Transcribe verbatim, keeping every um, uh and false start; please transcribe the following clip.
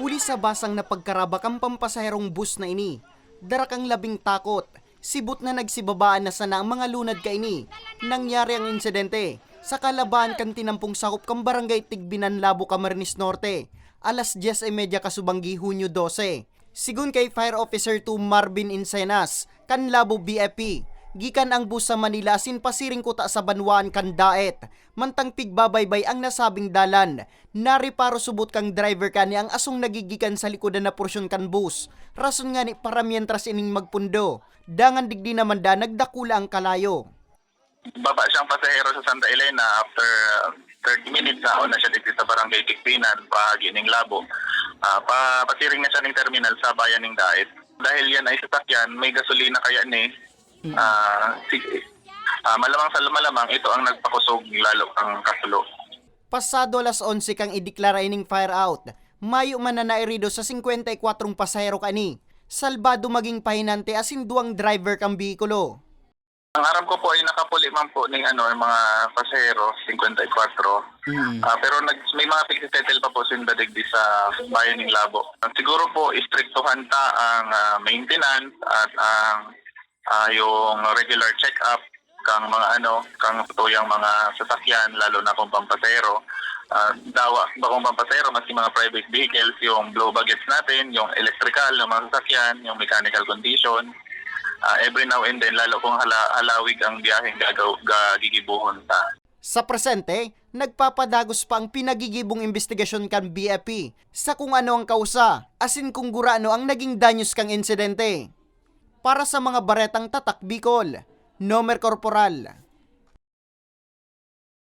Huli sa basang na pagkaraba kan pampasaherong bus na ini, dara kang labing takot. Sibot na nagsibabaan na sana ang mga lunad kaini. Nangyari ang insidente sa kalabahan kan tinampong sakop kan Barangay Tigbinan, Labo, Camarines Norte, alas dyes y media kasubanggi, Hunyo dose. Sigon kay Fire Officer two Marvin Encenas, kan Labo B F P, gikan ang bus sa Manila asin pasiring kuta sa banwaan kan Daet. Mantang pigbabaybay ang nasabing dalan, nareparo subot kan driver kani ang asong nagigikan sa likodan na porsyon kan bus, rason ngani para mientras ining magpundo, dangan digdi naman da nagdakula ang kalayo. Baba siyang pasahero sa Santa Elena after, uh, thirty minutes, naon na siya dito sa Barangay Tigbinan, pahagi ning Labo. Ah, pa, pasiring na siya ning terminal sa bayan ning Daet. Dahil yan ay sasakyan, may gasolina kaya ni, ah, sige. Ah, malamang sa malamang, ito ang nagpakusog lalo ang kasulo. Pasado alas onse kang ideklara ining fire out, mayo man na nairido sa singkwenta y kwatrong pasahero kani. Salbado magin pahinante asin duwang driver kan behikulo. Ang aram ko po ay nakapuli man po ning ano, yung mga pasahero, singkwenta y kwatro. Mm. Ah, pero nag-, may mga pigsisettle pa po sinda digdi sa bayan ning Labo. Siguro po, istriktuhan ta ang, ah, maintenance at ang, ah, yung regular check-up kang mga ano, kang satuyang mga sasakyan, lalo na kung pampasahero. Ah, dawa, bakong pampasahero, maski mga private vehicles, yung blue baggets natin, yung electrical ng mga sasakyan, yung mechanical condition. Ah, every now and then, lalo kung hala-, halawig ang biyaheng gagaw-, ga-, gigibuhon ta. Sa presente, nagpapadagos pa ang pinagigibong imbestigasyon kan B F P sa kung ano ang kausa, asin kung gurano ang naging danyos kan insidente. Para sa mga baretang Tatak Bicol, Nomer Corporal.